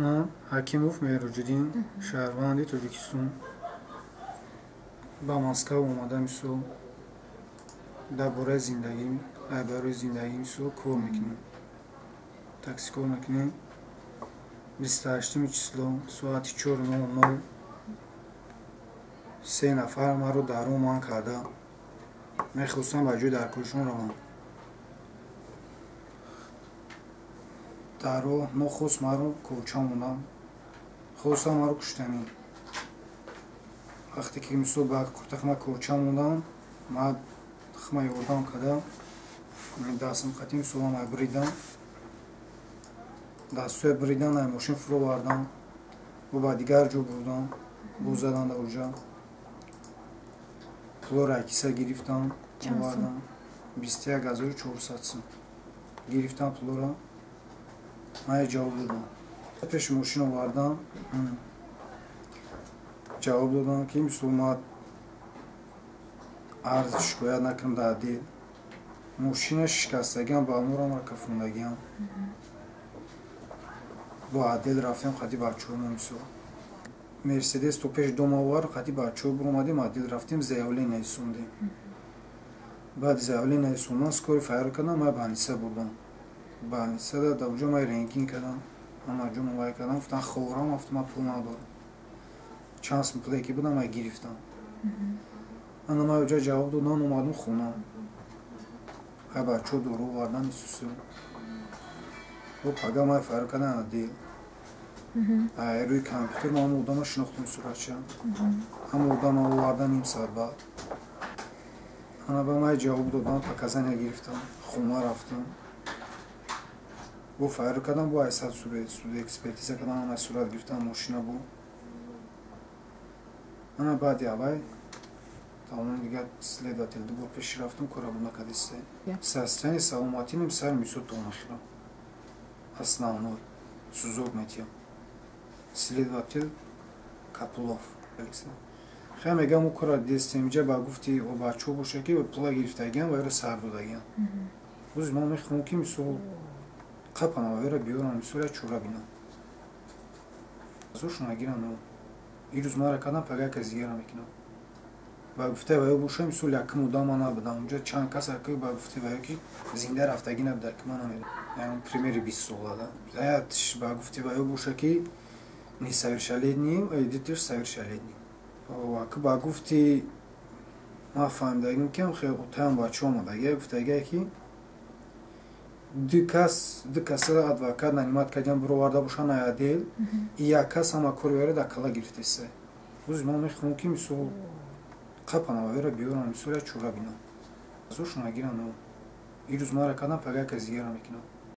Ман Ҳакимов Меҳроҷиддин, шаҳрванди Тоҷикистон, ба Москва омада, мисол, дар бораи зиндагӣ, барои зиндагӣ, мисол, кор мекунем, такси кор мекунем. 28-уми число соати 4:00 се нафар маро дар роҳ манъ карда мехостам ба ҷои даркоришон равам. Дар роҳ нохост маро корча мондам, хостам маро куштанӣ. Вақте ки, мисол, ба куртахма корча мондам, ма хма ёрдам кардам, дастам қатӣ, мисол, ама бридам, дастҳоя бридан, ай мошин фуровардам, бо ба дигар ҷо бурдам, бо задан дар оҷа. Пулоро ай киса гирифтам, овардам, 21 400 сум гирифтам пулоро. Ман ҷавоб додам, пеши мошин овардам, ҷавоб додам, ки, мисол, ма арзи шикоят накунам дар отдел. Мошина шикастагиам, ба аморамро кафондагиам. Бо отдел рафтем қади бачаҳо, мисол, Мерседес то пеши дома овард, қади бачаҳо биромадем, отдел рафтем, заявление исондем. Баъди заявление исондан скорый файр кардам, ман больница бурдам. Больницада дар оҷо ман рентген кардам, ҳама ҷо мувай кардам, гуфтан ховрам, гуфтам ман пул надорам. Чанд сум пуле ки будам, ман гирифтам. Ана ман оҷа ҷавоб додам, омадам хона. Ҳай бачаҳо дору овардан, исусу. Бо пага ман файр кардан отдел. Рӯи компютер ман ҳама одама шинохтам, суратча. Ҳама одама овардан ним соат баъд. Ана ба ман ҷавоб додам, показания гирифтам, хона рафтам. Бо файр кардам, бо айсад суд экспертиза кардам, ҳама сурат гирифтам, мошина бу. Ана баъди авай тамом, дигар следователь дубор пеши рафтам, кора бу накардиста. Состояние саломатӣ ним сар, мисол, то нахирам. Основной сузок метиям. Следователь Капулов. Хай мегам, ӯ кора дестем, инҷа ба гуфти бачаҳо боша, ки пула гирифтагиам ва ёро сар додагиам. Рӯзи ман мехоҳам, ки, мисол, қапана ва ёро биёрам, мисол, як чора бинам. Азошон нагирам. Ирӯз мара кардам, пага кас дигара мекунам. Ба гуфтаи ва ё боша, мисол, якум одам ман набудам. Унҷа чанд кас ба гуфтаи ва ё ки зинда рафтагӣ набуда, ки ман намедонам. Примери 20 сола да. Ба гуфтаи ва ё боша, ки несовершеннолетний, дитиш совершеннолетний. Ба гуфти ман фаҳмидагим, ки отаям бача омадагия, гуфтагия, ки ду кас, ду каса адвокат нанимать кардиам, бироварда бошанд ай отдел, и як кас ҳама кори вайро дар кала гирифтеста. Рӯзи ман мехоҳам, ки, мисол, қапана ва ёро биёрам, мисол, як чора бинам. Азошон нагирам. Ирӯз мара кардам, пага кас дигара мекунам.